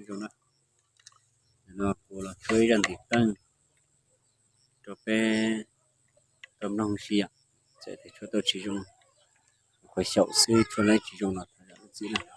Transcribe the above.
Zoo na, no kuv los tshuab ib zaj ntiv qeej rau peb tau mloog si yom. Txawm tias tshuab tau tsis zoo, qhov xyaum xwb, tshuab tsis zoo los thov zam lub txim na.